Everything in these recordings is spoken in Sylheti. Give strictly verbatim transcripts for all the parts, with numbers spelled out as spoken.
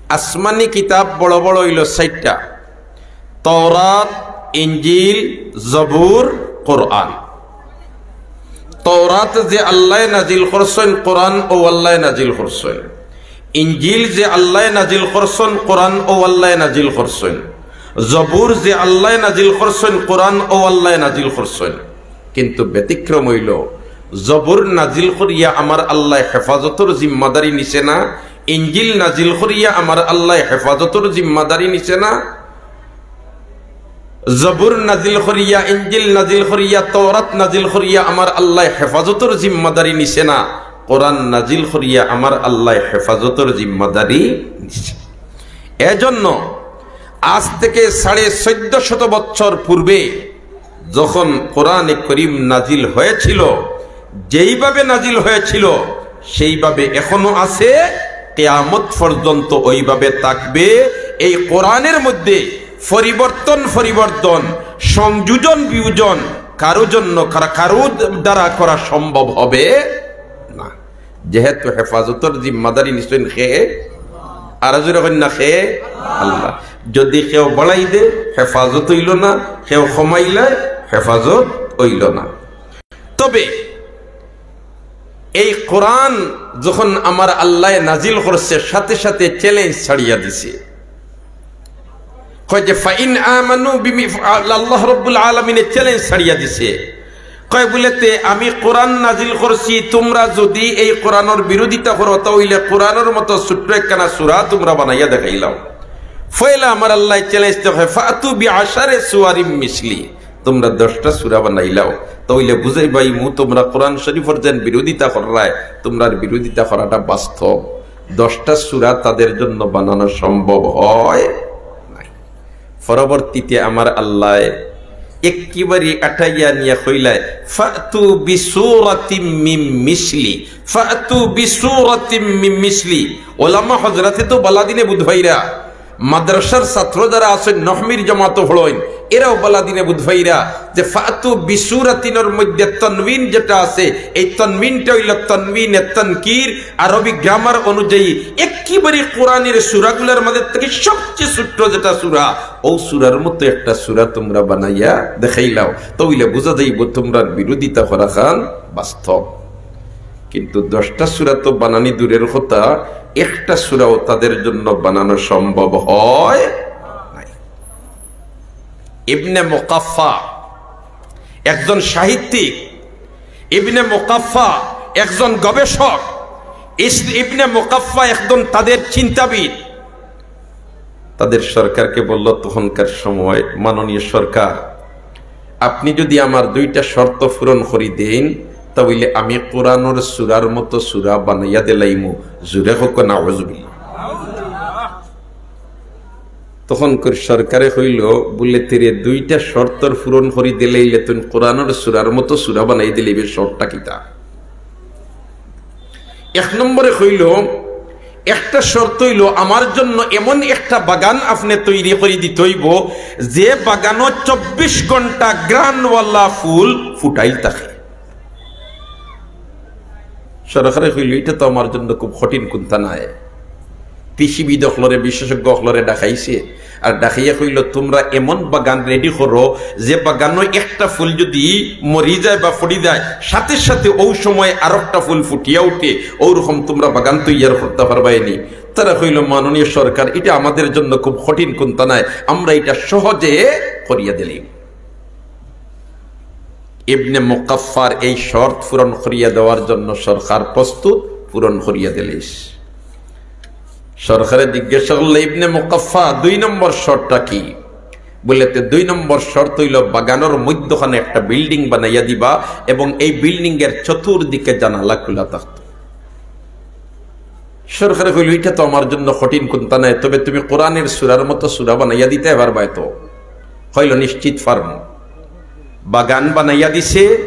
আসমানি কিতাব বড় বড় অইলো চাইরটা: তওরাত, ইঞ্জিল, জবুর, কোরআন। তওরাত যে আল্লায় নাজিল করছইন, কোরআন অউ আল্লায় নাজিল করছইন। ইঞ্জিল যে আল্লায় নাজিল করছইন, কোরআন অউ আল্লায় নাজিল করছইন। জবুর যে আল্লায় নাজিল করছইন, কোরআন অউ আল্লায় নাজিল করছইন। কিন্তু ব্যতিক্রম অইলো, জবুর নাজিল করিয়া আমার আল্লায় হেফাজতর জিম্মাদারি নিছে না, ইঞ্জিল নাজিল করিয়া আমার আল্লায় হেফাজতর জিম্মাদারি নিছে না। জবুর নাজিল করিয়া, ইঞ্জিল নাজিল করিয়া, তওরাত নাজিল করিয়া আমার আল্লায় হেফাজতর জিম্মাদারি নিছে না, কোরআন নাজিল করিয়া আমার আল্লায় হেফাজতর জিম্মাদারি নিছে। এজন্য আজ থেকে সাড়ে চোদ্দ শত বছর পূর্বে যখন কোরআনে করিম নাজিল হয়েছিল, যেইভাবে নাজিল হয়েছিল সেইভাবে এখনো আছে, কিয়ামত পর্যন্ত ওইভাবে থাকবে। এই কোরআনের মধ্যে পরিবর্তন, পরিবর্তন, সংযোজন, বিয়োজন কারো জন্য, কার-, কারো দ্বারা করা সম্ভব হবে না। যেহেতু হেফাজতর জিম্মাদারি নিছইন কে? আর জোরে কইন না, কে? আল্লাহ। যদি কেউ বাড়াই দে, হেফাজত অইলো না, কেউ কমাইলে, হেফাজত অইলো না। তবে এই কোরআন যখন আমার আল্লায় নাজিল করছে, সাথে সাথে চ্যালেঞ্জ ছাড়িয়া দিছে। কয় যে, "ফাইন আমানু বিমি-," আল্লাহ রব্বুল আলামিনে চ্যালেঞ্জ ছাড়িয়া দিছে। কয় বুলে, "তে আমি কোরআন নাজিল করছি, তোমরা যদি এই কোরআনর বিরোধিতা করো, তা অইলে কোরআনর মতো ছোট্ট একখানা সূরা তোমরা বানাইয়া দেখাইলাও।" পয়লা আমার আল্লায় চ্যালেঞ্জ দেয়, "ফাতু বি আশারে সুয়ারিম মিসলি।" তোমরা দশটা সূরা বানাইলাও, তা অইলে বুঝাইবায় মু তোমরা কোরআন শরীফর যেন বিরোধিতা কররায়, তোমরার বিরোধিতা করাটা বাস্তব। দশটা সূরা তাদের জন্য বানানো সম্ভব হয় নাই। পরবর্তীতে আমার আল্লায় একেবারে আটাইয়া নিয়া কইলায়, "ফাতু বিসূরাতিম মিম মিসলি, ফাতু বিসূরাতিম মিম মিসলি।" ওলামা হজরাতে তো বালা দিনে বুঝ পাইরা, মাদ্রাসার ছাত্র যারা আছইন, নহমির জমাতো পড়ইন, এরাও বালা দিনে বুঝ পাইরা যে ফাতু বিসূরাতিনর মধ্যে তনবিন যেটা আছে, এই তনবিনটা অইলো তনবিনে তানকির, আরবি গ্রামার অনুযায়ী একেবারে কোরআনের সূরাগুলার মাঝে থাকি সবচেয়ে ছোট্ট যেটা সূরা, অউ সূরার মতো একটা সূরা তোমরা বানাইয়া দেখাইলাও, তা অইলে বুঝা যাইবো তোমরার বিরোধিতা করাখান বাস্তব। কিন্তু দশটা সূরা তো বানানি দূরের কথা, একটা সূরাও তাদের জন্য বানানো সম্ভব হয় নাই। ইবনে মুকাফফা একজন সাহিত্যিক, ইবনে মুকাফফা একজন গবেষক, ইস-, ইবনে মুকাফফা একজন তাদের চিন্তাবিদ। তাদের সরকারকে বলল, তখনকার সময়, "মাননীয় সরকার, আপনি যদি আমার দুইটা শর্ত পূরণ করি দেন, তা অইলে আমি কোরআনর সূরার মতো সূরা বানাইয়া দিলাইমু।" জোরে কউক্কা নাউজুবিল্লাহ। তখন করি সরকারে কইল, বুলে, "তেরে দুইটা শর্তর পূরণ করি দিলাইলে তুই কোরআনর সূরার মতো সূরা বানাই দিলে, এবার শর্তটা কিতা?" এক নম্বরে কইল, "একটা শর্ত অইলো, আমার জন্য এমন একটা বাগান আপনে তৈরি করি দিতে অইবো, যে বাগানো চব্বিশ ঘন্টা ঘ্রাণওয়ালা ফুল ফুটাইল থাকে।" সরকারে কইল, "ইটা তো আমার জন্য খুব কঠিন কুন্তা নায়।" কৃষিবিদ অকলরে, বিশেষজ্ঞ অকলরে ডাকাইছে, আর ডাকাইয়া কইল, "তুমরা এমন বাগান রেডি করো, যে বাগানো একটা ফুল যদি মরি যায় বা ফুটি যায়, সাথে সাথে অউ সময় আরোকটা ফুল ফুটিয়া উঠে, অউ রকম তুমরা বাগান তৈয়ার করতা পারবায়নি।" তারা কইল, "মাননীয় সরকার, ইটা আমাদের জন্য খুব কঠিন কুন্তা নায়, আমরা ইটা সহজে করিয়া দিলাইমু।" ইবনে মুকাফফার এই শর্ত পূরণ করিয়া দেওয়ার জন্য সরকার প্রস্তুত, পূরণ করিয়া দিলাইছে। সরকারে জিজ্ঞাসা করল, "ইবনে মুকাফফা, দুই নম্বর শর্তটা কি?" বুলে, "তে দুই নম্বর শর্ত অইলো, বাগানর মধ্যখানে একটা বিল্ডিং বানাইয়া দিবা এবং এই বিল্ডিংয়ের চতুর্দিকে জানালা খোলা থাকতো।" সরকারে কইল, "ইটা তো আমার জন্য কঠিন কুন্তা নায়, তবে তুমি কোরআনের সূরার মতো সূরা বানাইয়া দিতে পারবায় তো?" কইল, "নিশ্চিত পারমু।" বাগান বানাইয়া দিছে,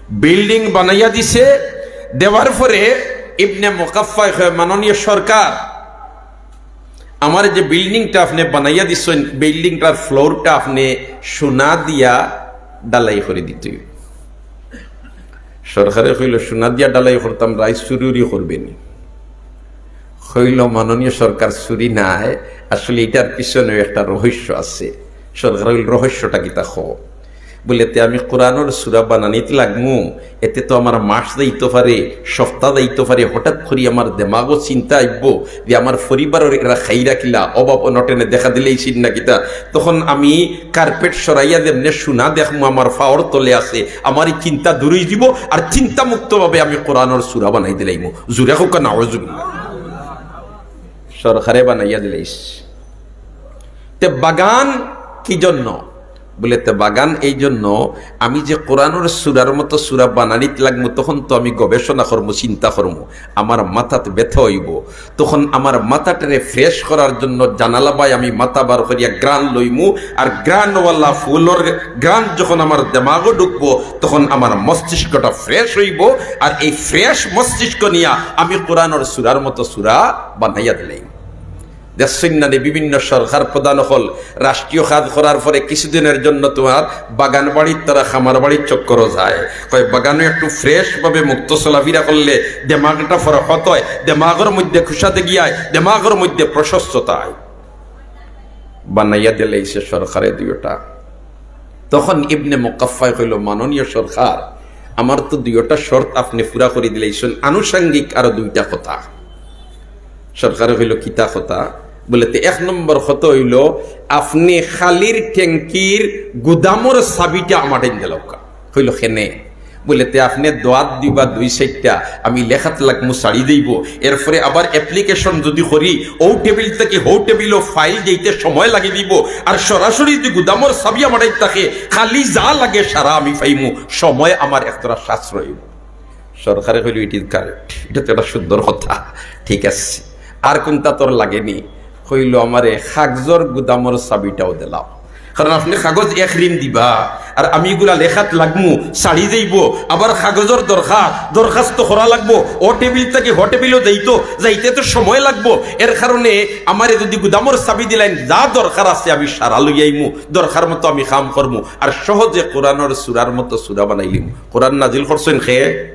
বিল্ডিং বানাইয়া দিছে। দেওয়ার পরে ইবনে মুকাফফায় কয়, "মাননীয় সরকার, আমার যে বিল্ডিংটা আপনে বানাইয়া দিছইন, বিল্ডিংটার ফ্লোরটা আপনে সোনা দিয়া ঢালাই করি দিতে অইবো।" সরকারে কইল, "সোনা দিয়া ঢালাই করতাম, রাইত চুরি উরি করবে নি?" কইল, "মাননীয় সরকার, চুরি নায়, আসলে ইটার পিছনেও একটা রহস্য আছে।" সরকার কইল, "রহস্যটা কিতা, কও।" বলে, "তে আমি কোরআনর সূরা বানানিত লাগমু, এতে তো আমার মাস যাইতো পারে, সপ্তাহ যাইতো পারে, হঠাৎ করি আমার দেমাগো চিন্তা আইবো যে আমার পরিবারর এরা খাইরা কিলা, অভাব অনটনে দেখা দিলাইছে না কিতা, তখন আমি কার্পেট সরাইয়া যেমনে সোনা দেখমু আমার পাওর তলে আছে, আমার এই চিন্তা দূর অইযিবো, আর চিন্তামুক্তভাবে আমি কোরআনর সূরা বানাই দিলাইমু।" জুরে কউক্কা নাউজুবিল্লাহ। সরকারে বানাইয়া দিলাইছে। তে বাগান কি জন্য? বলে, "তে বাগান এই জন্য, আমি যে কোরআনর সূরার মতো সূরা বানানিত লাগমু, তখন তো আমি গবেষণা করমু, চিন্তা করমু, আমার মাথাত ব্যথা অইবো, তখন আমার মাথাটারে ফ্রেশ করার জন্য জানালা বায় আমি মাথা বার করিয়া ঘ্রাণ লইমু, আর ঘ্রাণওয়ালা ফুলর ঘ্রাণ যখন আমার দেমাগো ঢুকবো, তখন আমার মস্তিষ্কটা ফ্রেশ অইবো, আর এই ফ্রেশ মস্তিষ্ক নিয়া আমি কোরআনর সূরার মতো সূরা বানাইয়া দিলাইমু।" দেখছইন না নি, বিভিন্ন সরকার প্রধান অকল রাষ্ট্রীয় কাজ করার পরে কিছুদিনর জন্য তুমার বাগান বাড়ির তারা খামার বাড়ির চক্করো যায়। কয়, "বাগানো একটু ফ্রেশ ভাবে মুক্ত চলাফিরা করলে দেমাগটা ফরহত অয়, দেমাগর মধ্যে খুশাদে গিয়ায়, দেমাগর মধ্যে প্রশস্ততা অয়।" বানাইয়া দিলাইছে সরকারে দুইওটা। তখন ইবনে মুকাফফায় কইল, "মাননীয় সরকার, আমার তো দুইওটা শর্ত আপনে পুরা করি দিলাইছইন, আনুষঙ্গিক আরো দুইটা কথা।" সরকারে কইল, "কিতা কথা?" বলে, "তে এক নম্বর কথা অইল, আপনে খালির ট্যাঙ্কির গুদামর চাবিটা আমারে দিলাউক্কা।" কইল, "কেনে?" বলে, "তে আপনে দোয়াত দিবা দুই চাইরটা, আমি লেখাত লাগমু ছাড়ি দিবো, এরপরে আবার অ্যাপ্লিকেশন যদি করি, ও টেবিল থাকি হো টেবিলো ফাইল যাইতে সময় লাগি দিবো, আর সরাসরি যদি গুদামর চাবি আমারে থাকে, খালি যা লাগে সারা আমি পাইমু, সময় আমার একটা সাশ্রয় অইবো।" সরকারে কইল, "It is correct, ইটা তো একটা সুন্দর কথা, ঠিক আছে, আর কুনটা তোর লাগেনি?" কইল, "আমারে কাগজর গুদামর চাবিটাও দিলাও, কারণ আপনে কাগজ এক রিম দিবা, আর আমি ইগুলা লেখাত লাগমু, ছাড়ি যাইবো, আবার কাগজর দরকার, দরখাস্ত করা লাগবো, ও টেবিল থাকি হো টেবিলো যাইতো, যাইতে তো সময় লাগবো, এর কারণে আমারে যদি গুদামর চাবি দিলাইন, যা দরকার আছে আমি সারা লইয়া আইমু, দরকার মতো আমি কাম করমু, আর সহজে কোরআনর সূরার মতো সূরা বানাইলিমু।" কোরআন নাজিল করছইন কে?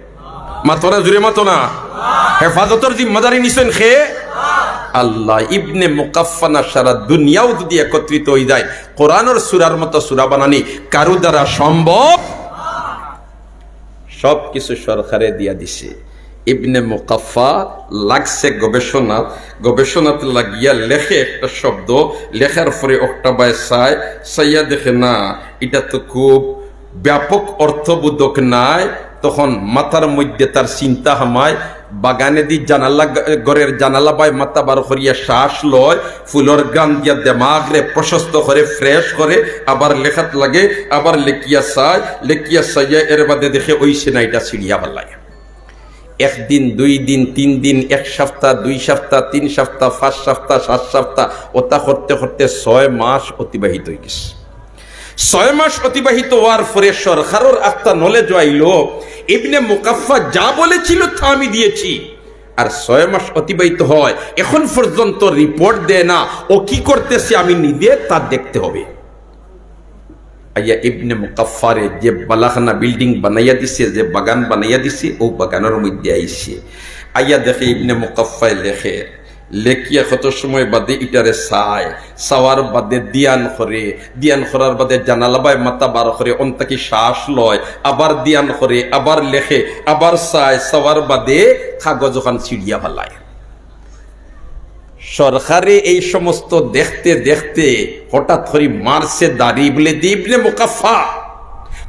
মাতো না, জুরে মাতো না। হেফাজতর জিম্মাদারি নিছইন কে? আল্লাহ। ইবনে মুকাফফা না সারা দুনিয়াও যদি একত্রিত অই যায়, কোরআনর সূরার মতো সূরা বানানি কারো দ্বারা সম্ভব? সব কিছু সরকারে দিয়া দিছে। ইবনে মুকাফফা লাগছে গবেষণাত, গবেষণাত লাগিয়া লেখে একটা শব্দ, লেখার পরে অকটা বায় চায়, চাইয়া দেখে না, ইটা তো খুব ব্যাপক অর্থবোধক নায়। তখন মাথার মধ্যে তার চিন্তা হামায়, বাগানেদি জানালা, ঘরের জানালা বায় মাথা বার করিয়া শ্বাস লয়, ফুলর ঘ্রাণ দিয়া দেমাগরে প্রশস্ত করে, ফ্রেশ করে, আবার লেখাত লাগে, আবার লেখিয়া চায়, লেখিয়া চাইয়া এর বাদে দেখে অইছে না, ইটা ছিড়িয়া ফালায়। একদিন, দুই দিন, তিন দিন, এক সপ্তাহ, দুই সপ্তাহ, তিন সপ্তাহ, পাঁচ সপ্তাহ, সাত সপ্তাহ, ওটা করতে করতে ছয় মাস অতিবাহিত অই গেছে। ছয় মাস অতিবাহিত অওয়ার পরে সরকারর আখতা নলেজ আইলো, ইবনে মুকাফফা যা বলেছিল তা আমি দিয়েছি। আর ছয় মাস অতিবাহিত হয়, এখন পর্যন্ত রিপোর্ট দেয় না, ও কি করতেছে আমি নিজে তা দেখতে হবে। আইয়া ইবনে মুকাফফারে যে বালাখানা বিল্ডিং বানাইয়া দিছে, যে বাগান বানাইয়া দিছে, ও বাগানর মধ্যে আইছে। আইয়া দেখে ইবনে মুকাফফায় লেখে, লেখিয়া কত সময় বাদে ইটারে চায়, চাওয়ার বাদে ধ্যান করে, ধ্যান করার বাদে জানালা বায় মাথা বার করে, অন থাকি শ্বাস লয়, আবার ধ্যান করে, আবার লেখে, আবার চায়, চাওয়ার বাদে কাগজ ওখান ছিড়িয়া ফালায়। সরকারে এই সমস্ত দেখতে দেখতে হঠাৎ করে মারছে দাড়ি, বলে, "ইবনে মুকাফফা,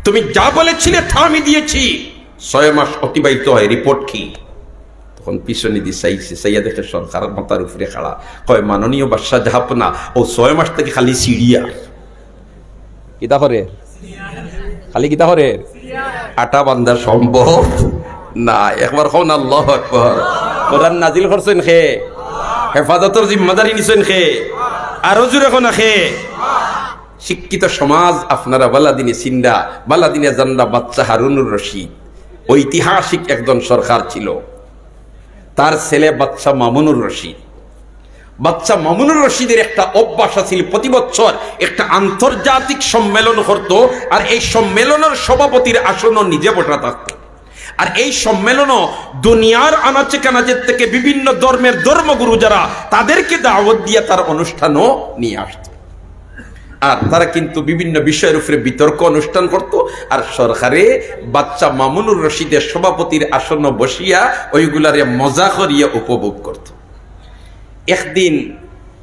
তুমি যা বলেছিলে তা আমি দিয়েছি।" ছয় মাস অতিবাহিত হয়, রিপোর্ট কি? তখন পিছনেদি চাইছে, চাইয়া দেখে সরকার মাথার উপরে খাড়া। কয়, "মাননীয় বাদশাহ জাহাপনা, ও ছয় মাস থাকি খালি ছিড়িয়া।" কিতা করে? খালি কিতা করে? আটা বান্ধা সম্ভব না। একবার কও না, আল্লাহু আকবার। কোরআন নাজিল করছইন কে? হেফাজতর জিম্মাদারি নিছইন কে? আরো জুরে কও না কে? শিক্ষিত সমাজ, আপনারা বালা দিনে চিনরা, বালা দিনে জানরা, বাচ্চা হারুনুর রশিদ, ঐতিহাসিক একজন সরকার ছিল। তার ছেলে বাচ্চা মামুনুর রশিদ। বাচ্চা মামুনুর রশিদের একটা অভ্যাস আছিল, প্রতি বছর একটা আন্তর্জাতিক সম্মেলন করত, আর এই সম্মেলনের সভাপতির আসনও নিজে বসা থাকত। আর এই সম্মেলনও দুনিয়ার আনাচে কানাচের থেকে বিভিন্ন ধর্মের ধর্মগুরু যারা, তাদেরকে দাওয়াত দিয়া তার অনুষ্ঠানও নিয়ে আসতো। আর তারা কিন্তু বিভিন্ন বিষয়ের উপরে বিতর্ক অনুষ্ঠান করত, আর সরকারে বাচ্চা মামুনুর রশিদের সভাপতির আসনে বসিয়া ওইগুলারে মজা করিয়া উপভোগ করত। একদিন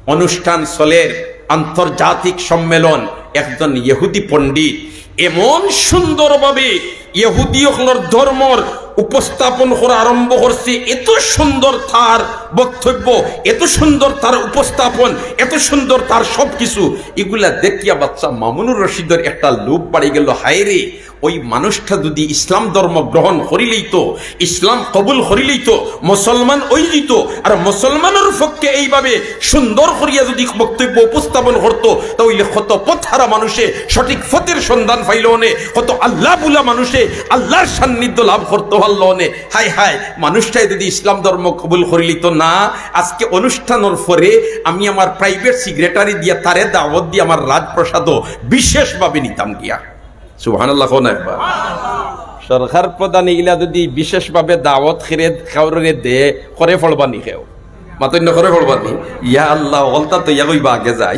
অনুষ্ঠান চলের, আন্তর্জাতিক সম্মেলন, একজন ইহুদি পণ্ডিত এমন সুন্দরভাবে ইহুদি অকলর ধর্মর উপস্থাপন করা আরম্ভ করছে। এত সুন্দর তার বক্তব্য, এত সুন্দর তার উপস্থাপন, এত সুন্দর তার সবকিছু, এগুলা দেখিয়া বাচ্চা মামুনুর রশিদর একটা লোভ বাড়ি গেল। হায় রে, ওই মানুষটা যদি ইসলাম ধর্ম গ্রহণ করিলেই তো, ইসলাম কবুল করিলেই তো, মুসলমান ওই দিত, আর মুসলমানের পক্ষে এইভাবে সুন্দর করিয়া যদি বক্তব্য উপস্থাপন করতো, তাহলে কত পথহারা মানুষে সঠিক পথের সন্ধান পাইল অনে, কত আল্লাহ বুলা মানুষে আল্লাহর সান্নিধ্য লাভ করতে পারল অনে। হায় হায়, মানুষটাই যদি ইসলাম ধর্ম কবুল করিলিত না, আজকে অনুষ্ঠানের পরে আমি আমার প্রাইভেট সেক্রেটারি দিয়া তারে দাওয়াত দিয়া আমার রাজপ্রাসাদও বিশেষভাবে নিতাম গিয়া। সুবহানাল্লাহ, কোন একবার? সরকার প্রধান ইলা যদি বিশেষভাবে দাওয়াত খেরে কাউরে দে, করে পড়বা নি কেউ? মাতইন না, করে পড়বা নি? ইয়া আল্লাহ, হকলতা তো ইয়া কইবা আগে যাই।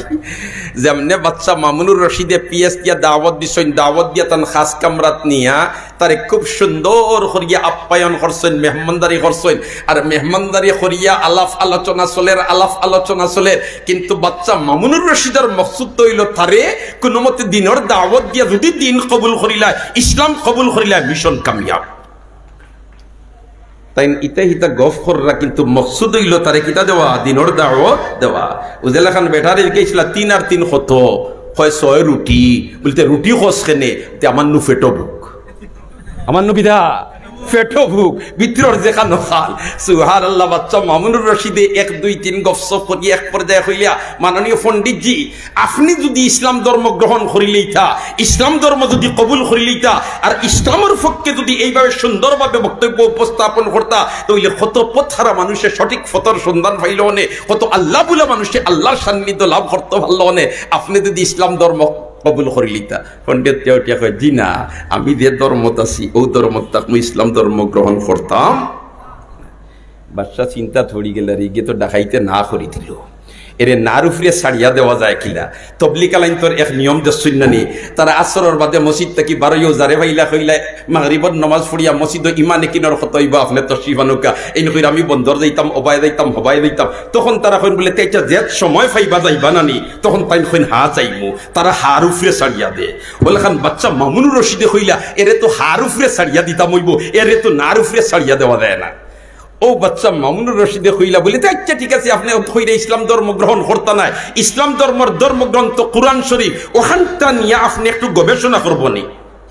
যেমনে বাচ্চা মামুনুর রশিদে পিএস দিয়া দাওয়াত দিছইন, দাওয়াত দিয়া তান খাস কামরাত নিয়া তারে খুব সুন্দর করিয়া আপ্যায়ন করছইন, মেহমানদারি করছইন। আর মেহমানদারি করিয়া আলাপ আলোচনা চলের, আলাপ আলোচনা চলের। কিন্তু বাচ্চা মামুনুর রশিদর মকসুদ তো অইল তারে কোনো মতে দিনর দাওয়াত দিয়া যদি দিন কবুল করিলায়, ইসলাম কবুল করিলায়, মিশন কামিয়াব। তাইন ইতা হিতা গফ কররা, কিন্তু মকসুদ অইল তারে কিতা দেওয়া? দিনর দাওয়াত দেওয়া। উজেলা খান বেটারে জিকাইছিলা, "তিন আর তিন কত?" কয়, "ছয় রুটি।" বলতে, "রুটি কস কেনে?" তে, "আমার নু পেটো ভুক।" আমার নু বিধা পেটো ভুক, ভিতরর যেখানো খাল। সুবহানাল্লাহ, বাচ্চা মামুনুর রশিদে এক দুই তিন গফসফ করি এক পর্যায়ে কইলা, "মাননীয় পণ্ডিতজি, আপনি যদি ইসলাম ধর্ম গ্রহণ করিলেইতা, ইসলাম ধর্ম যদি কবুল করিলেইতা, আর ইসলামের পক্ষে যদি এইভাবে সুন্দরভাবে বক্তব্য উপস্থাপন করতা, তাহলে কত পথহারা মানুষে সঠিক পথর সন্ধান পাইল অনে, কত আল্লাহ বুলা মানুষে আল্লাহর সান্নিধ্য লাভ করতে পারল অনে, আপনি যদি ইসলাম ধর্ম কবুল করিলিতা।" পণ্ডিত উঠিয়া কয়, "জি না, আমি যে ধর্মত আছি, ও ধর্মত থাকমু, ইসলাম ধর্ম গ্রহণ করতাম।" বাদশা চিন্তাত পড়ি গেলা, "রে, ইগে তো ডাকাইতে না করি দিল, এরে নার উপরে ছাড়িয়া দেওয়া যায় কিলা?" তবলিগ আলাইন্তর এক নিয়ম দেখছইন না নি, তারা আসরর বাদে মসজিদ থাকি বারইয়া যারে পাইলা কইলা, "মাগরিবর নমাজ পড়িয়া মসজিদো ইমানে কিনর কত অইবা, আপনে তশরিফ আনউক্কা।" এইন কইরা, "আমি বন্দর যাইতাম, অবায় যাইতাম, হবায় যাইতাম।" তখন তারা কইন বুলে, "তে আইচ্ছা, যে সময় পাইবা যাইবা না নি?" তখন তাইন কইন, "হা, যাইমু।" তারা হার উপরে ছাড়িয়া দে। অলাখান বাচ্চা মামুনুর রশিদে কইলা, "এরে তো হার উপরে ছাড়িয়া দিতাম অইবো, এরে তো নার উপরে ছাড়িয়া দেওয়া যায় না।" ও বাচ্চা মামুনুর রশিদে কইলা বুলে, "তে আইচ্ছা, ঠিক আছে, আপনে কইরা ইসলাম ধর্ম গ্রহণ করতা নায়, ইসলাম ধর্মর ধর্মগ্রন্থ কোরআন শরীফ, ওখানটা নিয়া আপনে একটু গবেষণা করবো নি?"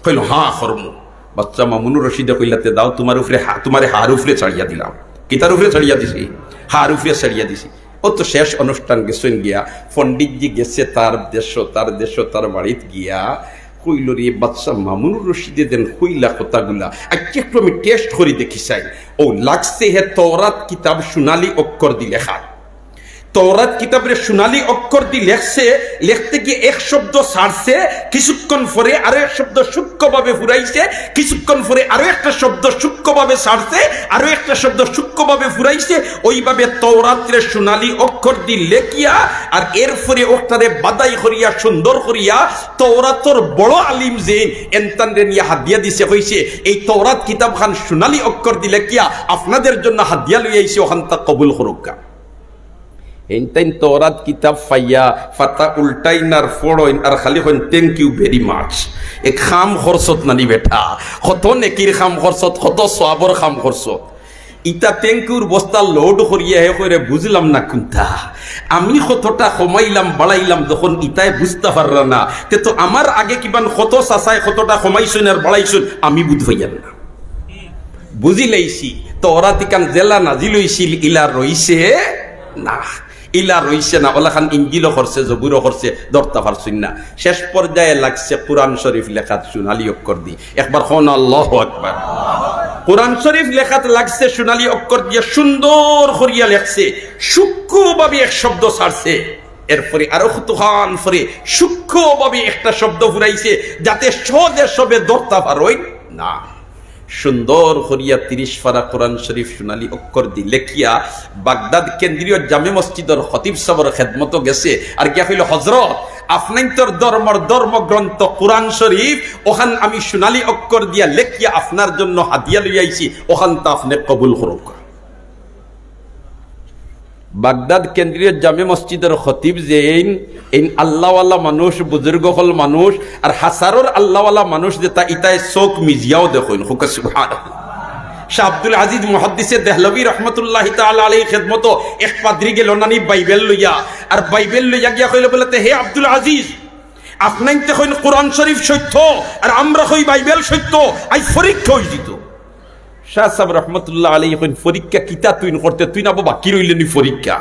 কইল, "হ্যাঁ, করমু।" বাচ্চা মামুনুর রশিদে কইলা, "তে দাও, তুমার উপরে হা-, তুমারে হার উপরে ছাড়িয়া দিলাম।" কিতার উপরে ছাড়িয়া দিছি? হার উপরে ছাড়িয়া দিছি। ও তো শেষ অনুষ্ঠান গেছইন গিয়া, পণ্ডিতজি গেছে তার দেশো, তার দেশো, তার বাড়িত গিয়া কইল, "রে বাচ্চা মামুনুর রশিদে যেন কইলা কথাগুলা, আইচ্ছা একটু আমি টেস্ট করি দেখি চাই।" ও লাগছে হে তওরাত কিতাব সোনালী অক্ষর দি লেখা। তওরাত কিতাবরে সোনালী অক্ষর দি লেখছে, লেখতে গিয়া এক শব্দ ছাড়ছে, কিছুক্ষণ পরে আরো এক শব্দ সূক্ষ্মভাবে ফুরাইছে, কিছুক্ষণ পরে আরো একটা শব্দ সূক্ষ্মভাবে ছাড়ছে, আরো একটা শব্দ সূক্ষ্মভাবে ফুরাইছে। ওইভাবে তওরাতরে সোনালী অক্ষর দি লেখিয়া, আর এরপরে ওটারে বাদাই করিয়া, সুন্দর করিয়া, তওরাতর বড় আলিম যেইন, এনতানরে নিয়া হাদিয়া দিছে, কইছে, "এই তওরাত কিতাবখান সোনালী অক্ষর দি লেখিয়া আপনাদের জন্য হাদিয়া লই আইছি, ওখানতা কবুল করউক্কা।" হেইনতাইন তওরাত কিতাব পাইয়া পাতা উল্টাইন আর পড়ইন আর খালি coin, "Thank you very much।" এক কাম করছত নানি বেটা, কত নেকির কাম করছত, কত সওয়াবর কাম করছত। ইতা thank youর বস্তা লোড করিয়া হে কইরে, "বুঝলাম না কুনতা, আমি কতটা কমাইলাম বাড়াইলাম, যখন ইতায় বুঝতা পাররা না, তে তো আমার আগে কিবান কত চাচায় কতটা কমাইছইন আর বাড়াইছইন, আমি বুঝ পাইয়ার না।" বুঝিলাইছি, তওরাত ইখান যেলা নাজিল অইছিল, ইলা রইছে না, ইলা রইছে না। অলাখান ইঞ্জিলও করছে, জবুরও করছে, ধরতা পারছইন না। শেষ পর্যায়ে লাগছে কোরআন শরীফ লেখাত সোনালী অক্ষর দি। একবার কন আল্লাহু আকবার। কোরআন শরীফ লেখাত লাগছে সোনালী অক্ষর দিয়া, সুন্দর করিয়া লেখছে, সূক্ষ্মভাবে এক শব্দ ছাড়ছে। এরপরে আরো কতখান পরে সূক্ষ্মভাবে একটা শব্দ ফুরাইছে, যাতে সহজে সবে ধরতা পারইন না। সুন্দর করিয়া তিরিশ পারা কোরআন শরীফ সোনালী অক্ষর দি লেখিয়া বাগদাদ কেন্দ্রীয় জামে মসজিদর খতিব সাবর খেদমতো গেছে। আর গিয়া কইল, "হজরত, আপনাইন্তর ধর্মর ধর্মগ্রন্থ কোরআন শরীফ, ওখান আমি সোনালী অক্ষর দিয়া লেখিয়া আপনার জন্য হাদিয়া লইয়া আইছি, ওখানতা আপনে কবুল করউক্কা।" বাগদাদ কেন্দ্রীয় জামে মসজিদর খতিব যেইন, এইন আল্লাহওয়ালা মানুষ, বুজুর্গ অকল মানুষ, আর হাজারর আল্লাহওয়ালা মানুষ যেতা, ইতায় চউখ মিজিয়াও দেখইন। কউক্কা সুবহানাল্লাহ। শাহ আব্দুল আজিজ মুহাদ্দিসে দেহলভী রহমতুল্লাহি তাআলা আলাইহির খেদমতো এক পাদ্রী গেল নানি বাইবেল লইয়া, আর বাইবেল লইয়া গিয়া কইল বুলে, "তে হে আব্দুল আজিজ, আপনাইন্তে কইন কোরআন শরীফ সত্য, আর আমরা কই বাইবেল সত্য, আইজ পরীক্ষা অইযিতো।" শাহ সাব রহমতুল্লাহ আলাইহি কইন, "পরীক্ষা কিতা তুইন করতে, তুইন আবো বাকি রইলে নি পরীক্ষা।"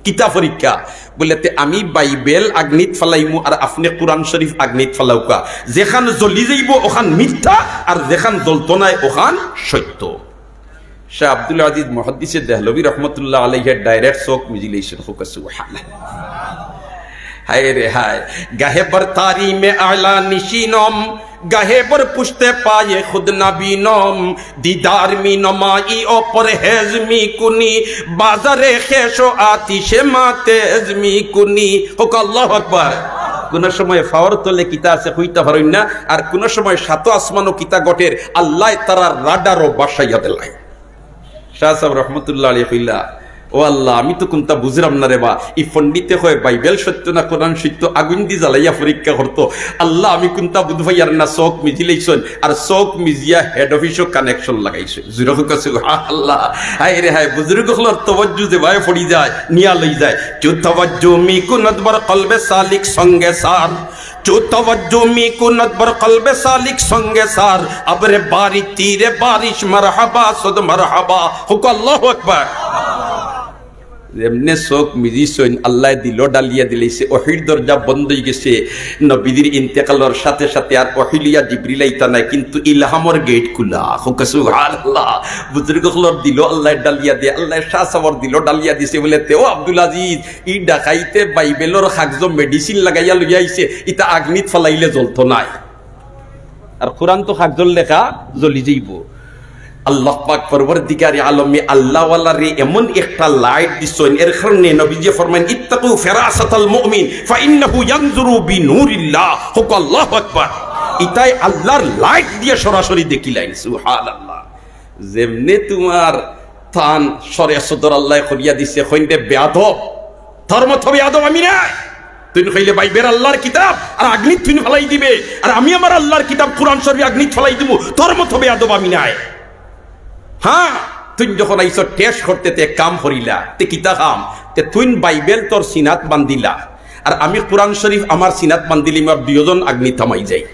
"কিতা পরীক্ষা?" বুলে, "তে আমি বাইবেল আগ্নিত ফালাইমু আর আপনে কোরআন শরীফ আগ্নিত ফালাউক্কা। যেখান জ্বলি যাইবো ওখান মিথ্যা, আর যেখান জ্বলতো নায় ওখান সত্য।" শাহ আব্দুল আজিজ মুহাদ্দিসে দেহলভী রহমতুল্লাহ আলাইহি direct চউখ মিজিলাইছইন। কউক্কা সুবহানাল্লাহ। হায় রে হায়, গাহে বর তারি মে আলা নিশিনম, গাহে বর পুশতে পায়ে খুদ নাবিনম, দিদার মি নমাই ও পরহেজ মি কুনি, বাজারে খেশ ও আতিশে মাতেজ মি কুনি। কউক্কা আল্লাহু আকবার। কুনু সময় ফাওর তলে কিতা আছে কইতা পারইন না, আর কুনু সময় সাত আসমানো কিতা ঘটের আল্লায় তারার রাডারো বাসাইয়া দিলাইন। শাহ সাব রহমতুল্লাহ আলাইহি কইলা, "ও আল্লাহ, আমি তো কুনতা বুঝরাম না রে বা, ই পণ্ডিতে কয় বাইবেল সত্য না কোরআন সত্য, আগুইন দি জ্বালাইয়া পরীক্ষা করতো। আল্লাহ, আমি কুনতা বুঝ পাইয়ার না।" চউখ মিজিলাইছইন, আর চউখ মিজিয়া হেড অফিসো connection লাগাইছইন। জুরে কউক্কা সুবহানাল্লাহ। হায় রে হায়, বুজুর্গ অকলর তওয়াজ্জু যেবায় পড়ি যায়, নিয়া লই যায়। "জো তওয়াজ্জু মি কুনত বর কলবে সালিক সঙ্গে সার, জো তওয়াজ্জু মি কুনত বর কলবে সালিক সঙ্গে সার, আবরে বারি তিরে বারিশ মারহাবা সদ মারহাবা।" কউক্কা আল্লাহু আকবার। যেমনে চউখ মিজিছইন, আল্লায় দিলো ডালিয়া দিলাইছে, ওহির দরজা বন্ধ অইগেছে। নবীজির ইন্তেকালর সাথে সাথে আর ওহি লইয়া জিবরিল আইতা নায়, কিন্তু ইলহামর গেইট খুলা। কউক্কা সুবহানাল্লাহ। বুজুর্গ অকলর দিলো আল্লায় ডালিয়া দে, আল্লায় শাহ সাবর দিলো ডালিয়া দিছে বুলে, "তে ও আব্দুল আজিজ, ই ডাকাইতে বাইবেলর কাগজো মেডিসিন লাগাইয়া লইয়া আইছে, ইতা আগ্নিত ফালাইলে জ্বলতো নায়। আর কোরআন তো কাগজর লেখা জ্বলি যাইবো।" আল্লাহ পাক পরওয়ারদিগারে আলমে আল্লাহওয়ালারে এমন একটা light দিছইন, এর কারণে নবীজি ফরমাইন, "ইত্তাকু ফিরাসাতাল মুমিন, ফাইন্নাহু ইয়ানজুরু বিনুরিল্লাহ।" কউক্কা আল্লাহু আকবার। ইতায় আল্লাহর light দিয়া সরাসরি দেখিলাইন। সুবহানাল্লাহ। যেমনে তুমার তান সরে সদর আল্লায় করিয়া দিছে, কইন রে বেয়াদব, তোর মতো বেয়াদব আমি নায়। তুইন কইলে বাইবেল আল্লাহর কিতাব আর আগ্নিত তুইন ফালাই দিবে, আর আমি আমার আল্লাহর কিতাব কোরআন শরীফ আগ্নিত ফালাই দিমু, তোর মতো বেয়াদব আমি নায়। হ্যাঁ, তুইন যখন আইছো টেস্ট করতে, তে এক কাম করিলা, তে কিতা কাম? তে তুইন বাইবেল তোর সিনাত বান্ধিলা, আর আমি কোরআন শরীফ আমার সিনাত বান্ধিলিমু, আর দুইওজন আগ্নিত থামাই যাই।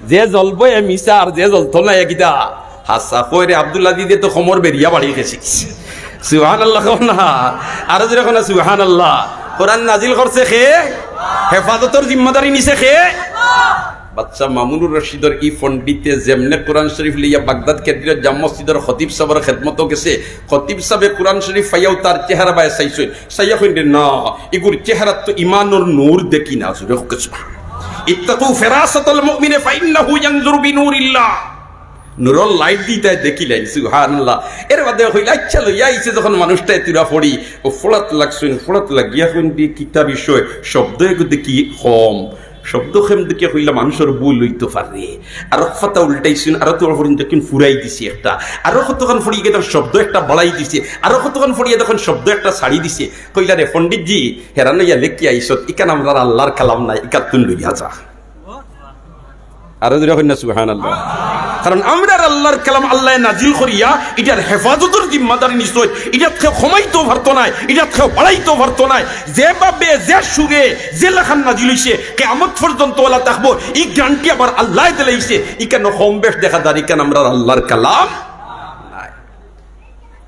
যে জ্বলবো এ মিছা, আর যে জ্বলতো নায় এ কিতা? হাছা কইরে আব্দুল আজিজে তো কমর বেড়িয়া বাড়ি গেছি। সুবহানাল্লাহ কও না। আরো জোরে কও না সুবহানাল্লাহ। কোরআন নাজিল করছে কে? হেফাজতর জিম্মাদারি নিছে কে? বাদশা মামুনুর রশিদর ই পণ্ডিতে যেমনে কোরআন শরীফ লইয়া বাগদাদ কেন্দ্রীয় জামে মসজিদর খতিব সাবর খেদমতো গেছে, খতিব সাবে কোরআন শরীফ পাইয়াউ তার চেহারা বায় চাইছইন, চাইয়া কইন রে, "না, ইগুর চেহারাত তো ইমানর নূর দেখি না।" জোরে কও সুবহানাল্লাহ। ইত্তাকু ফিরাসাতাল মুমিনে ফাইন্নাহু ইয়ানজুরু বিনুরিল্লাহ। নূরর light দি ইতায় দেখিলাইন, সুবহানাল্লাহ। এর বাদে কইলা, "আচ্ছা, লইয়া আইছে যখন মানুষটা এতুরা পড়ি", ও পড়াত লাগছইন, পড়াত লাগিয়া কইন দি কিতা বিষয়, শব্দ এগু দেখি কম, শব্দ কম দেখিয়া কইলা, "মানুষর ভুল অইতো পারে।" আরো পাতা উল্টাইছইন, আরো তো পড়িন দেখইন ফুরাই দিছে একটা, আরো কতখান পড়িয়া দেখইন শব্দ একটা বাড়াই দিছে, আরো কতখান পড়িয়া দেখইন শব্দ একটা ছাড়ি দিছে। কইলা, "রে পণ্ডিতজি, হেরান অইয়া লেখিয়া আইছত, ইখান আমরার আল্লাহর কালাম নায়, ইখান তুই লইয়া যা।" আরো জোরে কইন না সুবহানাল্লাহ। কারণ আমরার আল্লাহর কালাম আল্লায় নাজিল করিয়া ইটার হেফাজতর জিম্মাদারি নিছইন, ইটাত কেউ কমাইতেও পারতো নায়, ইটাত কেউ বাড়াইতেও পারতো নায়। যেভাবে, যে সুরে, যে লাখান নাজিল অইছে, কিয়ামত পর্যন্ত অলা থাকবো, ই গ্যারান্টি আবার আল্লায় দিলাইছে। ইখানো কম বেশ দেখা যার, ইখান আমরার আল্লাহর কালাম নায়।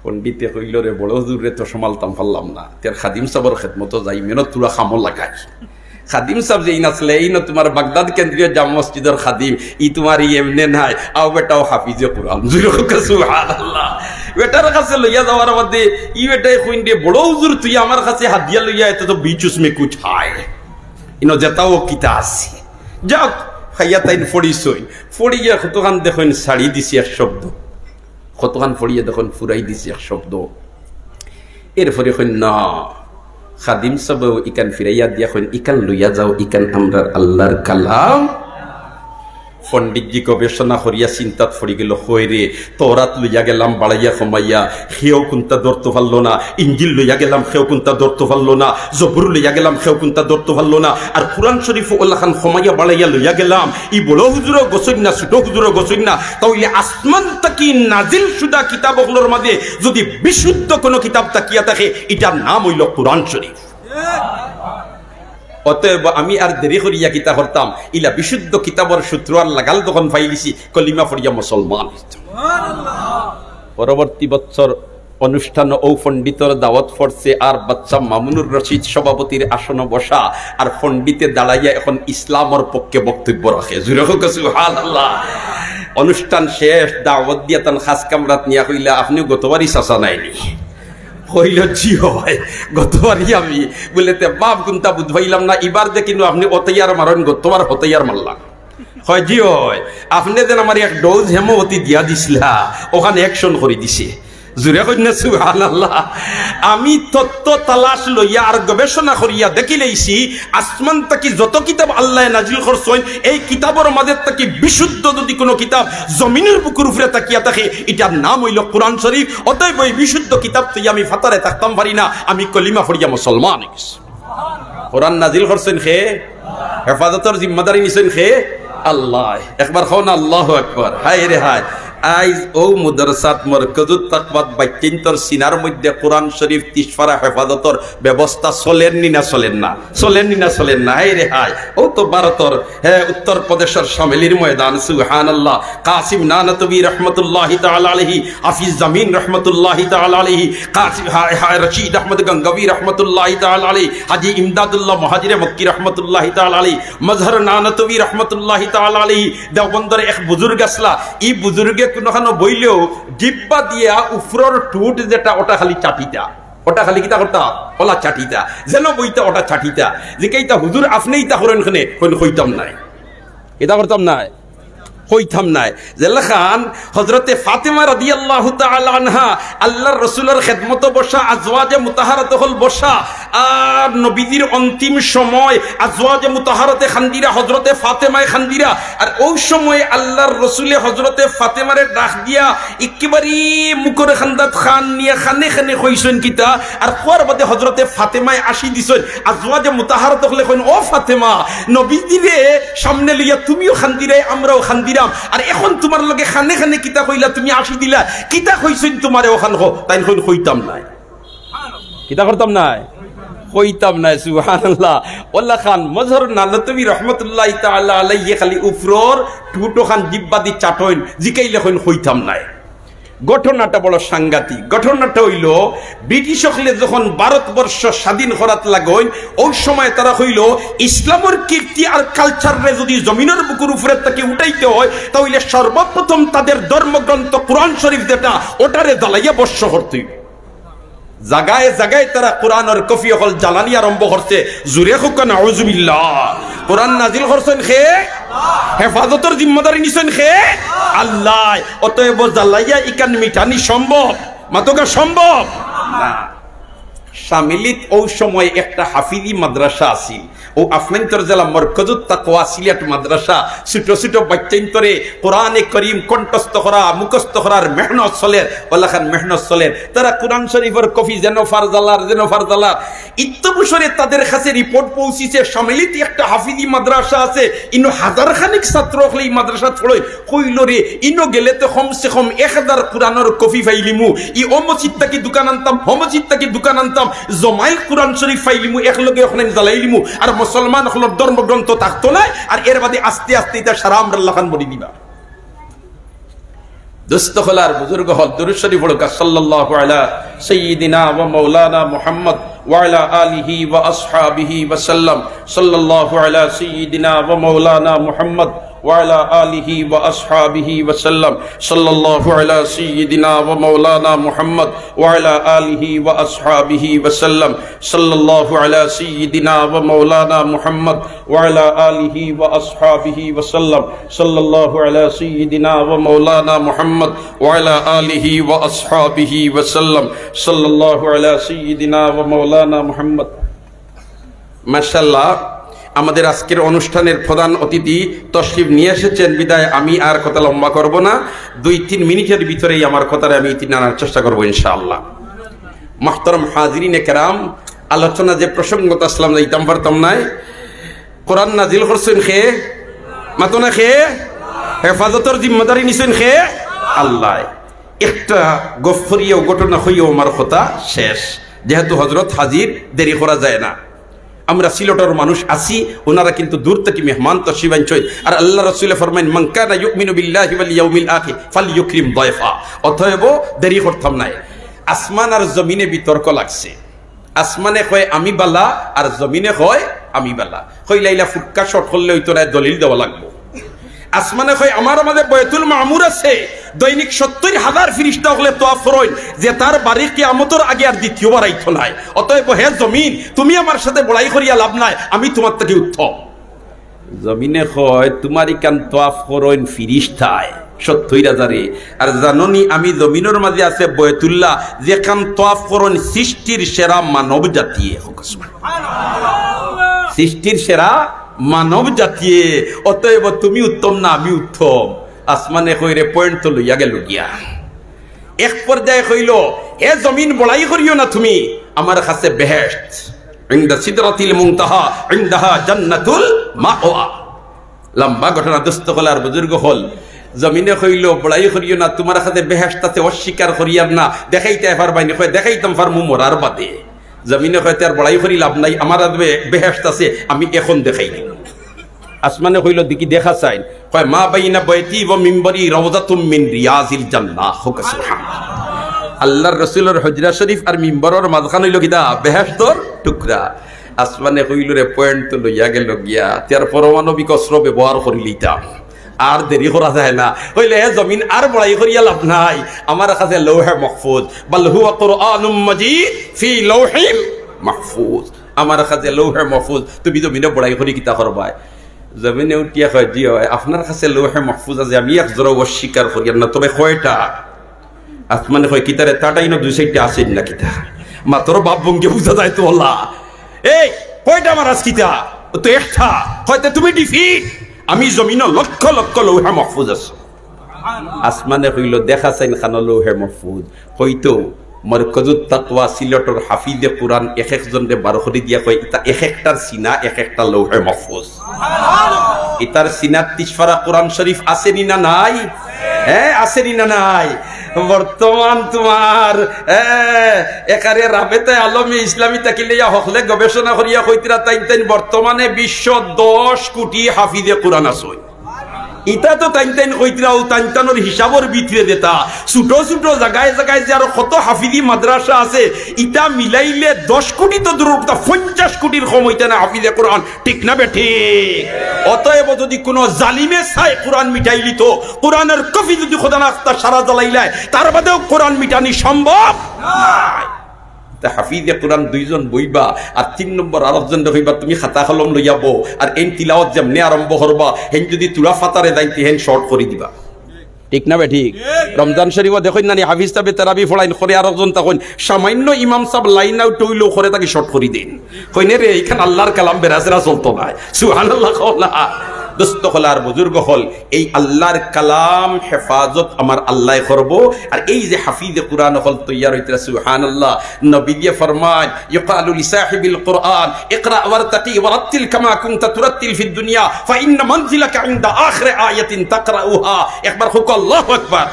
পণ্ডিতে কইল, "রে বড় হুজুররে তো সামালতাম পারলাম না, তের খাদিম সাবর খেদমতো যাই, মেহনত থুড়া কামো লাগাই।" খাদিম সাব যেইন আছলে, এইন তুমার বাগদাদ কেন্দ্রীয় জামে মসজিদর খাদিম, ই তুমার ই এমনে নায়, আও বেটাও হাফিজে কোরআন। জোরে কও সুবহানাল্লাহ। বেটার কাছে লইয়া যাওয়ার বাদে ই বেটায় কইন রে, "বড় হুজুর, তুই আমার কাছে হাদিয়া লইয়া আইতে তো বিচ উসমে কুছ হায়।" ইনো যেতাও কিতা আছে। যাক, খাইয়া তাইন পড়িছইন, পড়িয়া কতখান দেখইন ছাড়ি দিছে এক শব্দ, কতখান পড়িয়া দেখইন ফুরাই দিছে এক শব্দ। এরপরে কইন না, খাদিম সাহেবেও ইখান ফিরাইয়া দিয়া কইন, "ইখান লইয়া যাও, ইখান আমরার আল্লাহর কালাম।" পণ্ডিতজি গবেষণা করিয়া চিন্তাত পড়ি গেল, "কই রে, তওরাত লইয়া গেলাম বাড়াইয়া কমাইয়া, কেউ কুনটা ধরতো পারলো না, ইঞ্জিল লইয়া গেলাম, কেউ কুনটা ধরতো পারলো না, জবুর লইয়া গেলাম, কেউ কুনটা ধরতো পারলো না, আর কোরআন শরীফ অলাখান কমাইয়া বাড়াইয়া লইয়া গেলাম, ই বড় হুজুরও গছইন না, ছোট হুজুরও গছইন না, তাইলে আসমান থাকি নাজিল শুদা কিতাব অকলর মাঝে যদি বিশুদ্ধ কোনো কিতাব থাকিয়া থাকে, ইটার নাম অইলো কোরআন শরীফ।" অতএব আমি আর দেরি করিয়া কিতা করতাম, ইলা বিশুদ্ধ কিতাবর সূত্র আর লাগাল তখন পাইলিছি, কলিমা পড়িয়া মুসলমান অইতাম। পরবর্তী বছর অনুষ্ঠান ও পণ্ডিতর দাওয়াত পড়ছে, আর বাচ্চা মামুনুর রশিদ সভাপতির আসন বসা, আর পণ্ডিতে দাঁড়াইয়া এখন ইসলামর পক্ষে বক্তব্য রাখে। জুরে হোক সুবহানাল্লাহ। অনুষ্ঠান শেষ, দাওয়াত দিয়া তান খাস কামরাত নিয়া কইলা, "আপনি গতবারই চাচা নাইনি?" কইল, "জি অয়, গতবারই আমি।" বলে, "তে বাপ গুনতা বুঝ পাইলাম না, ইবার দেখিনু আপনি অতইয়ার মারইন, গতবার হতইয়ার মারলাম।" কয়, "জি অয়, আপনি যেন আমার এক ডোজ হেমোপতি দিয়া দিছিলা, ওখানে অ্যাকশন করি দিছে।" জুরে কইন না সুবহানাল্লাহ। আমি তত্ত্ব তালাশ লইয়া আর গবেষণা করিয়া দেখিলাইছি, আসমান থাকি যত কিতাব আল্লায় নাজিল করছইন, এই কিতাবর মাঝে থাকি বিশুদ্ধ যদি কোনো কিতাব জমিনর বুকুর উপরে থাকিয়া থাকে, ইটার নাম অইলো কোরআন শরীফ। অতএব ওই বিশুদ্ধ কিতাব থইয়া আমি ফাতারে থাকতাম পারি না, আমি কলিমা পড়িয়া মুসলমান অই গেছি। কোরআন নাজিল করছইন কে? হেফাজতর জিম্মাদারি নিছইন কে? আল্লায়। একবার কও না, "আল্লাহু আকবার।" হায় রে হায়। আইজ অউ মাদ্রাসাত মরকজুত তাকওয়াত বাইচ্চাইন্তর সিনার মধ্যে কোরআন শরীফ তিরিশ পারা হেফাজতর ব্যবস্থা চলের নি না চলের না? চলের নি না চলের না? হায় রে হায়। অউ তো ভারতর, হে, উত্তর প্রদেশর শামেলির ময়দান, সুবহানাল্লাহ। কাসিম নানতবী রহমতুল্লাহি তাআলা আলাইহি, হাফিজ জামিন রহমতুল্লাহি তাআলা আলাইহি, কাসিম, হা-, হা-, রশিদ আহমদ গঙ্গবী রহমতুল্লাহি তাআলা আলাইহি, হাজী ইমদাদুল্লাহ মুহাজিরে মক্কি রহমতুল্লাহি তাআলা আলাইহি, মজহর নানতবী রহমতুল্লাহি তাআলা আলাইহি, দেওবন্দর এক বুজুর্গ আছলা, ই বুজুর্গে কুনুখানো বইলেও জিব্বা দিয়া উফরর ঠুট যেটা, ওটা খালি চাটিতা, ওটা খালি কিতা করতা, ওলা চাটিতা, যেন বইতা ওটা চাটিতা। জিকাইতা, "হুজুর, আপনে ইতা করইন কেনে?" কইন, "কইতাম নায়।" ইতা করতাম নায়। কইতাম নায়। যেলাখান হযরতে ফাতেমা রাদিয়াল্লাহু তাআলা আনহা আল্লাহর রাসূলর খেদমতো বসা, আজওয়াজে মুতাহহারাত অকল বসা, আর নবীজির অন্তিম সময় আজওয়াজে মুতাহহারাতে কান্দিরা, হযরতে ফাতেমায় কান্দিরা। আর অউ সময় আল্লাহর রাসূলে হযরতে ফাতেমারে ডাক দিয়া একেবারে মুখর কান্দাত কান নিয়া কানে কানে কইছইন কিতা, আর কওয়ার বাদে হযরতে ফাতেমায় আশি দিছইন। আজওয়াজে মুতাহহারাত অকলে কইন, "ও ফাতেমা, নবীজিরে সামনে লইয়া তুমিও কান্দিরায়, আমরাও কান্দিরাম। আর এখন তুমার লগে কানে কানে কিতা কইলা, তুমি আশি দিলা, কিতা কইছইন তুমারে অখান কও।" তাইন কইন, "কইতাম নায়।" কিতা করতাম নায়? কইতাম নায়, সুবহানাল্লাহ। ওলাখান মজহর নানতবী রহমতুল্লাহি তাআলা আলাইহি খালি উফরর ঠুট অখান জিব্বা দি চাটইন, জিকাইলে কইন, "কইতাম নায়।" ঘটনাটা বড় সাংঘাতিক। ঘটনাটা অইলো, ব্রিটিশ অকলে যখন ভারতবর্ষ স্বাধীন করাত লাগইন, অউ সময় তারা কইলো, "ইসলামর কীর্তি আর কালচাররে যদি জমিনর বুকুর উপরে থাকি উঠাইতে অয়, তাইলে সর্বপ্রথম তাদের ধর্মগ্রন্থ কোরআন শরীফ যেটা, ওটারে জ্বালাইয়া ভস্ম করতে অইবো।" জাগায় জাগায় তারা কোরআনর কপি অকল জ্বালানি আরম্ভ করছে। জুরে কউক্কা নাউজুবিল্লাহ। কোরআন নাজিল করছইন কে? হেফাজতর জিম্মাদারি নিছইন কে? আল্লায়। অতএব জ্বালাইয়া ইখান মিটানি সম্ভব? মাতউক্কা সম্ভব? না। শামেলিত অউ সময় একটা হাফিজি মাদ্রাসা আছিল। অউ আফনাইন্তর জেলা মরকজুত তাকওয়া সিলেট মাদ্রাসা, ছোট ছোট বাইচ্চাইন্তরে কোরআনে করিম কণ্ঠস্থ করা, মুখস্থ করার মেহনত চলের, ওলাখান মেহনত চলের। তারা কোরআন শরীফর কপি যেন ফারজালার, যেন ফারজালার। ইত্যবসরে তাদের কাছে রিপোর্ট পৌঁছিছে, শামেলিত একটা হাফিজি মাদ্রাসা আছে, ইনো হাজার খানিক ছাত্র অকলে ই মাদ্রাসাত পড়ইন। কইলো রে, ইনো গেলে তো কমসে কম এক হাজার কোরআনর কপি পাইলিমু। ই অউ মসজিদ থাকি দোকান আনতাম, হউ মসজিদ থাকি দোকান আনতাম, জমাইল কোরআন শরীফ পাইলিমু, একলগে অখান জ্বালাইলিমু, আর মুসলমান অকলর ধর্মগ্রন্থ থাকতো নায়, আর এর বাদে আস্তে আস্তে ইতা সারা আমরার লাখান ভরি দিবা। দোস্ত অকল আর বুজুর্গ অকল, দুরূদ শরীফ পড়উক্কা, সাল্লাল্লাহু আলা সাইয়্যিদিনা ওয়া মাওলানা মুহাম্মদ ওয়া আলা আলিহি ওয়া আসহাবিহি ওয়া সাল্লাম, সাল্লাল্লাহু আলা সাইয়্যিদিনা ওয়া মাওলানা মুহাম্মদ وعلى آله وأصحابه وسلم. صلى الله على سيدنا ومولانا محمد وعلى آله وأصحابه وسلم. صلى الله على سيدنا ومولانا محمد وعلى آله وأصحابه وسلم. صلى الله على سيدنا ومولانا محمد وعلى آله وأصحابه وسلم. صلى الله على سيدنا ومولانا محمد. মাশাআল্লাহ, আমাদের আজকের অনুষ্ঠানের প্রধান অতিথি তশরিফ নিয়ে এসেছেন, বিধায় আমি আর কথা লম্বা করব না। দুই তিন মিনিটের ভিতরেই আমার কথারে আমি ইতি আনার চেষ্টা করব ইনশাআল্লাহ। মুহতারাম হাজিরিনে কেরাম, আলোচনা যে প্রসঙ্গত আসলাম, যাইতাম পারতাম নায়। কোরআন নাজিল করছেন কে? মাতো না কে? হেফাজতর জিম্মাদারি নিছেন কে? আল্লাহ। একটা গফ করিয়াও, ঘটনা কইয়াও আমার কথা শেষ, যেহেতু হজরত হাজির, দেরি করা যায় না। আমরা সিলেটর মানুষ আছি, ওনারা কিন্তু দূর থাকি মেহমান তশরিফ আনছইন। আর আল্লার রসুলে ফরমাইন, "মান কানা ইউমিনু বিল্লাহি ওয়াল ইয়াউমিল আখির ফালইউকরিম দায়ফা।" অতএব দেরি করতাম নায়। আসমান আর জমিনে বিতর্ক লাগছে। আসমানে কয় আমি বালা, আর জমিনে কয় আমি বালা। কইলা ইলা ফুটকা শর্ট করলে অইতো নায়, দলিল দেওয়া লাগবো। আসমানে কয়, "আমার মাঝে বয়তুল মামুর আছে, দৈনিক সত্তইর হাজার ফিরিস্তা অকলে তওয়াফ করইন, যেতার বাড়ি কিয়ামতর আগে আর দ্বিতীয়বার আইতো নায়। অতএব হে জমিন, তুমি আমার সাথে বড়াই করিয়া লাভ নাই, আমি তুমার থাকি উত্তম।" জমিনে কয়, "তুমার ইখান তওয়াফ করইন ফিরিস্তায় সত্তইর হাজারে, আর জানো নি আমি জমিনর মাঝে আছে বয়তুল্লাহ, যেখান তওয়াফ করইন সৃষ্টির সেরা মানব জাতিয়ে।" সৃষ্টির সেরা মানব জাতিয়ে, অতএব তুমি উত্তম না আমি উত্তম? আসমানে কইরে, পয়েন্ট তো লইয়া গেল গিয়া। এক পর্যায়ে কইল, "হে জমিন, বড়াই করিও না তুমি, আমার কাছে বেহেশত, ইনদা সিদরাতিল মুনতাহা, ইনদাহা জান্নাতুল মাওয়া।" লম্বা ঘটনা, দোস্ত অকল আর বুজুর্গ অকল। জমিনে কইল, "বড়াই করিও না, তুমার কাছে বেহেশত আছে, অস্বীকার করিয়ার না, দেখাইতায় পারবায় নি?" কয়, "দেখাইতাম পারমু মরার বাদে।" জমিনে কয়, "তে আর বড়াই করি লাভ নাই, আমার আর বে-, বেহেশত আছে, আমি এখন দেখাই দিমু।" আসমানে কইল, "দেখি, দেখা চাইন।" কয়, "মা বাইনা বাইতি ওয়া মিম্বরি রাউজাতুম মিন রিয়াজিল জান্নাহ।" কউক্কা সুবহানাল্লাহ। আল্লার রসুলর হুজরা শরিফ আর মিম্বরর মাঝখান অইল কিতা? বেহেশতর টুকরা। আসমানে কইল, "রে, পয়েন্ট তো লইয়া গেল গিয়া, তে আর পরমাণবিক অস্ত্র ব্যবহার করিলিতাম, আর দেরি করা যায় না।" কইলে, "হে জমিন, আর বড়াই করিয়া লাভ নাই, আমার কাছে লৌহে মাহফুজ, বাল হুয়া কুরআনুম মাজিদ ফি লাউহিম মাহফুজ, আমার কাছে লৌহে মাহফুজ, তুমি জমিনে বড়াই করি কিতা করবায়?" জমিনে উঠিয়া কয়, "জি অয়, আপনার কাছে লৌহে মাহফুজ আছে, আমি এক জোড়াও অস্বীকার করিয়ার না, তবে কয়টা?" আসমানে কয়, "কিতারে, তাটাই না দুই সাইডটা আছে না কিতা?" মাতর ভাব ভঙ্গি বুঝা যায় তো অলা। "এই, কয়টা মারাস কিতা? ও তো একটা।" কয়, "তে তুমি ডিফিট, আমি জমিনো লক্ষ লক্ষ লৌহে মাহফুজ আছে।" আসমানে কইল, "দেখা চাইন খানো লৌহে মাহফুজ।" কইতো মরকজুত তাকওয়া সিলেটর হাফিজে কুরআন এক একজনরে বার করি দিয়া কয়, "ইতা এক একটার সিনা এক একটা লৌহে মাহফুজ।" ইতার সিনাত তিরিশ পারা কুরআন শরিফ আছে নি না নাই? হ্যাঁ, আছে নি না নাই? বর্তমান তুমার, হ্যাঁ, একারে রাবেতায়ে আলমে ইসলামী থাকি লইয়া হকলে গবেষণা করিয়া কইতরা তাইন তাইন বর্তমানে বিশ্ব দশ কোটি হাফিজে কুরআন আছে। ইতা তো তাইন তাইন কইতরা, অউ তাইন তানর হিসাবর ভিতরে যেতা, ছোট ছোট জাগায় জাগায় যে আরো কত হাফিজি মাদ্রাসা আছে, ইতা মিলাইলে দশ কোটি তো দূরর কথা, পঞ্চাশ কোটির কম অইতা না হাফিজে কুরআন, ঠিক না বেঠিক? অতএব যদি কুনু জালিমে চায় কুরআন মিটাইলিতো, কুরআনর কপি যদি খোদা না খাস্তা সারা জ্বালাইলায়, তার বাদেও কুরআন মিটানি সম্ভব নায়। তে হাফিজে কুরআন দুইজন বইবা, আর তিন নম্বর আরকজনরে কইবা, "তুমি খাতা কলম লইয়া বও, আর এইন তিলাওয়াত যেমনে আরম্ভ করবা, হেইন যদি তুরা ফাতারে যাইন, তে হেইন শর্ট করি দিবা।" ঠিক না বেঠিক? রমজান শরিফো দেখইন না নি, হাফিজ সাবে তারাবি পড়াইন, করে আরকজন তখন সামান্য ইমাম সাব লাইন আউট অইলেও করে তাকে শর্ট করি দেইন। কইন, "রে, ইখান আল্লার কালাম, বেড়াছেড়া চলতো নায়।" সুবহানাল্লাহ কও না। দোস্ত অকল আর বুজুর্গ অকল, এই আল্লার কালাম হেফাজত আমার আল্লায় করবো। আর এই যে হাফিজে কুরআন অকল তৈয়ার অইতরা, সুবহানাল্লাহ। নবীজিয়ে ফরমাইন, "ইউকালু লিসাহিবিল কুরআন, ইকরা ওয়ারতাকি ওয়ারাত্তিল কামা কুনতা তুরাত্তিল ফিদ দুনিয়া, ফাইন্না মানজিলাকা ইনদা আখিরি আয়াতিন তাকরাউহা।" একবার কউক্কা, "আল্লাহু আকবার।"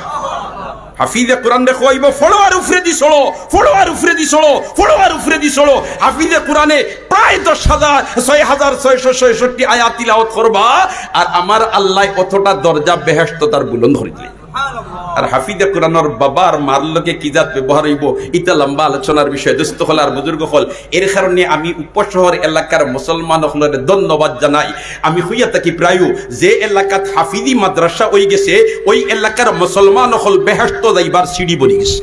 হাফিজে কুরআনরে কইবো, "পড়ো আর উপরেদি চড়ো, পড়ো আর উপরেদি চড়ো, পড়ো আর উপরেদি চড়ো।" হাফিজে কুরআনে প্রায় দশ হাজার, ছয় হাজার ছয়শো ছয়ষট্টি আয়াত তিলাওয়াত করবা, আর আমার আল্লায় অতটা দরজা বেহেশতো তার বুলন্দ করি দিলাইন। আর হাফিজে কোরআনর বাবার মার লগে কি জাত ব্যবহার অইবো, ইটা লম্বা আলোচনার বিষয়। দোস্ত অকল আর বুজুর্গ অকল, এর কারণে আমি উপশহর এলাকার মুসলমান অকলরে ধন্যবাদ জানাই। আমি কইয়া থাকি প্রায়, যে এলাকাত হাফিজি মাদ্রাসা অইগেছে, ওই এলাকার মুসলমান অকল বেহেশত যাইবার সিঁড়ি বনি গেছে।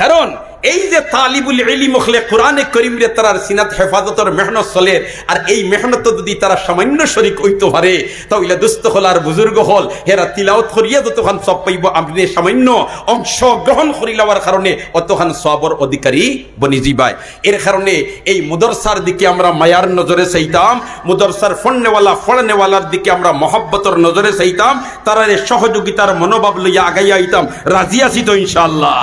কারণ এই যে তালিবুল ইলিম অকলে কোরআনে করিমরে তারার সিনাত হেফাজতর মেহনত চলের, আর এই মেহনত যদি তারা সামান্য শরিক অইতো পারে, তা অইলে দোস্ত অকল আর বুজুর্গ অকল, হেরা তিলাওত করিয়া যতখান সওয়াব পাইবো, আপনে সামান্য অংশ গ্রহণ করিলাওয়ার কারণে অতখান সওয়াবর অধিকারী বনি যিবায়। এর কারণে এই মুদরসার দিকে আমরা মায়ার নজরে চাইতাম, মুদরসার ফড়নেওয়ালা, ফড়নেওয়ালার দিকে আমরা মহব্বতর নজরে চাইতাম, তারারে সহযোগিতার মনোভাব লইয়া আগাইয়া আইতাম। রাজি আছি তো ইনশাআল্লাহ?